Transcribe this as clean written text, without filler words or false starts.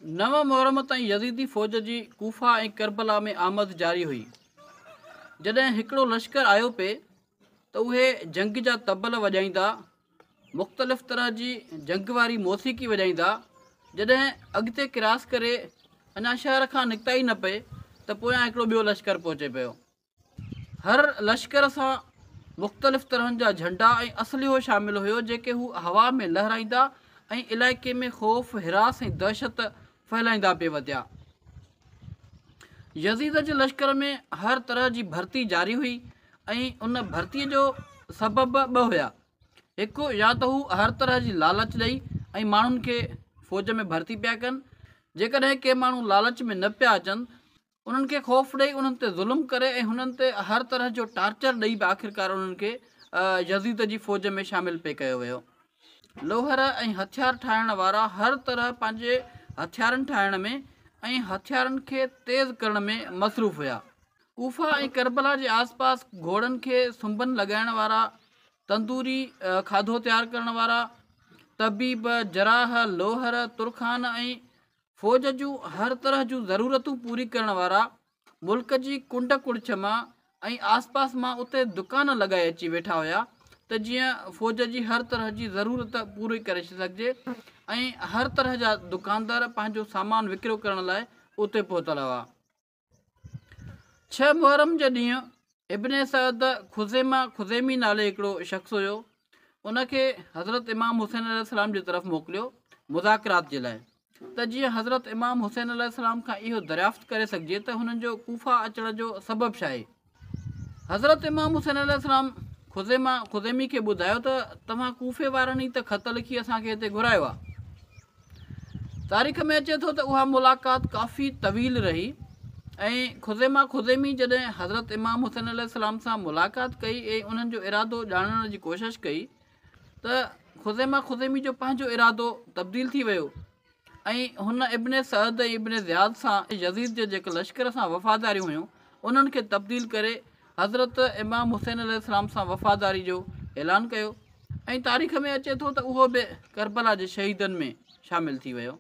9 محرم تائين يزيدي فوج جي ڪوفه ۽ ڪربلا ۾ آمد جاري هئي. جڏهن هڪڙو لشڪر آيو پئي ته اهي جنگ جا طبل وڄائيندا، مختلف طرح جي جنگ واري موسيقي وڄائيندا، جڏهن اڳتي ڪراس ڪري اڃا شهر کان نڪتا ئي نه پئي ته پويان هڪڙو ٻيو لشڪر پهچي پيو. هر لشڪر سان مختلف طرحن جا جهنڊا ۽ اسلحو شامل هيو جيڪي هو هوا ۾ لهرائيندا ۽ علائقي ۾ خوف، هراس ۽ دهشت ڦهلائيندا پئي وڌيا. يزيد جي لشڪر ۾ هر طرح جي ڀرتي جاري هئي ۽ ان ڀرتي جو سبب ٻه هيا. هڪ يا ته هو هر طرح جي لالچ ڏئي ۽ ماڻهن کي فوج ۾ ڀرتي پيا ڪن، جيڪڏهن ڪي ماڻهو لالچ ۾ نه پيا اچن انهن کي خوف ڏئي انهن تي ظلم ڪري ۽ هنن تي هر طرح جو ٽارچر ڏئي به آخرڪار انهن کي يزيد جي فوج ۾ شامل پئي ڪيو ويو. لوهر ۽ هٿيار ٺاهڻ وارا هر طرح پنهنجي هٿيارن ٺاهڻ ۾ ۽ هٿيارن کي تيز ڪرڻ ۾ مصروف هيا. ڪوفه ۽ ڪربلا جي آس پاس گهوڙن کي سنبن لڳائڻ وارا، تندوري کاڌو تيار ڪرڻ وارا، طبيب، جراح، لوهر، ترخان ۽ فوج جون هر طرح جون ضرورتون پوري ڪرڻ وارا ملڪ جي ڪنڊ ڪڙڇ مان ۽ آسپاس مان اتي دڪان لڳائي اچي ويٺا هيا ته جيئن فوج جي هر طرح جي ضرورت پوري ڪري سگهجي ۽ هر طرح جا دڪاندار پنهنجو سامان وڪرو ڪرڻ لاء اتي پهتل هئا. ڇهه محرم جي ڏينهن ابن سعد خزيمه خزيمي نالي هڪڙو شخص هيو ان کي حضرت امام حسين عليه السلام جي طرف موڪليو مذاڪرات جي لاء ته جيئن حضرت امام حسين عليه السلام کان اهو دريافت ڪري سگهجي ته هنن جو ڪوفه اچڻ جو سبب ڇا آهي. حضرت امام حسين عليه السلام خزيمه خزيمي کي ٻڌايو ته توهان ڪوفي وارن ئي ته خط لکي اسان کي هتي گهرايو آهي. تاريخ ۾ اچي ٿو ته اها ملاقات ڪافي طويل رهي ۽ خزيمه خزيمي جڏهن حضرت امام حسين عليه السلام سان ملاقات ڪئي ۽ انهن جو ارادو ڄاڻڻ جي ڪوشش ڪئي ته خزيمه خزيمي جو پنهنجو ارادو تبديل ٿي ويو ۽ هن ابن سعد ۽ ابن زياد سان يزيد جي جيڪي لشڪر سان وفاداريون هيون انهن کي تبديل ڪري حضرت امام حسين عليه السلام سان وفاداري جو اعلان ڪيو. ۽ تاريخ ۾ اچي ٿو ته اهو به ڪربلا جي شهيدن ۾ شامل ٿي ويو.